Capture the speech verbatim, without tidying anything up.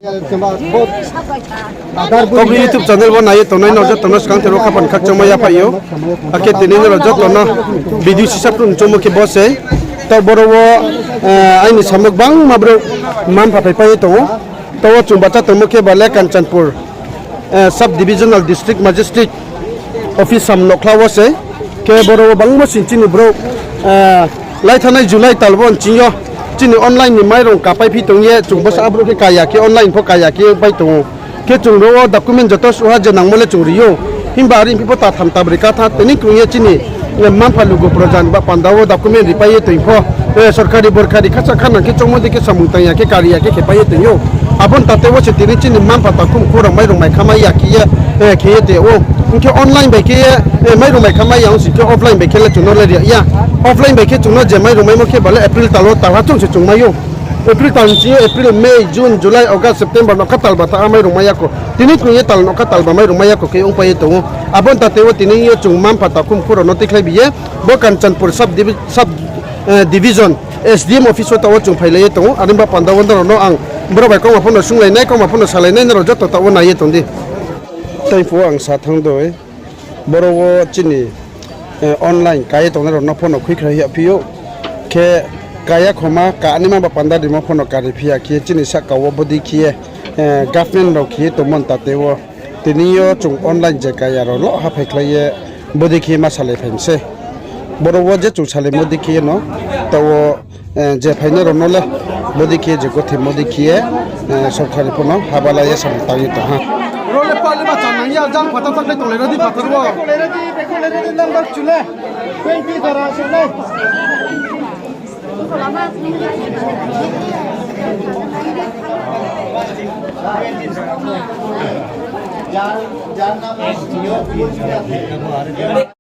Kau bini YouTube channel wo nai ye tongnai no joto no skang therao khaphang khakchangmai yaphaih ou. Akhe tini nrao joto no video sisa phnuh ni choungmo khe bo se. Taoh boro wo aini samung gbangma brouh mma-mpha phaipai ye tong ou. Taoh wo chung bahcha tongmo khe ba le Kanchanpur Sub Divisional District Magistrate Office sam nokhla wo se. Khe boro wo bangma sing chini brouh lai thanngnai July tal bo nching yo chini online ni mairung kapaiphi tong ye chung bsa brouh khe kaya khe online pho kaya khe pai tong ou. Khe chung ro wo document joto suha je nangmo le chung ri ou. Himba are phi pho ta tham ta broi katha tini krung ye chini mma-mpha lugu proja ni ba panda wo document ripai ye toing pho, sorkari borkari khacha khanang khe choungmo dei khe samung tang ya khe kari ya khe khe pai ye toing ou. Abo ni tate wo se tini chini mma-mpha takhum khu rao mairung mai khamai ya khe ye khe ye te ou. Hing khe online bai khe ye mairung mai khamai ya ong sing khe offline bai khe le chung no le ri ya. Offline bai khe chung no je mairung maimo khe ba le April tal wo talha chung se chung mai ou. April tal nching yo April, May, June, July, August, September nougkha talba ta mairung mai ya kho. Tini krung ye tal nougkha talba mairung mai ya kho khe ongpai ye tong ou. Abo ni tate wo tini yo chung mma-mpha takhum khu rao no tikhlai bi ye bo Kanchanpur Sub Divi-, Sub Division S D M office wo taoh wo chung phailai ye tong ou. Are ba panda wo nrao no ang brouh bai kauma pho no sunglai nai, kauma pho no salai nai, nrao joto taoh wo nai ye tong di. Tei phuh wo ang sa thanng doi, boro wo chini online ka ye tongnai rao no pho no khuikhrai yaphi ou. Khe ka ya khoma ka naima ba panda rimo pho no kari phi ya khe chini sahka wo bodei khe ye government rao khe ye tongmo ni tate wo tini yo chung online je ka ya rao lo haphaikhlai ye bodei khe ye ma salai phai mi se. Boro wo je chung salaimo dei khe ye no, taoh wo je phainai rao no le bodei khe ye je gothimo dei khe ye sorkari pho no habala ye samung tang ye tong ha. Ro le pale ba channang ya jang phathar thanglai tonglai ra di phathar wo. Number chu le twenty dara se le.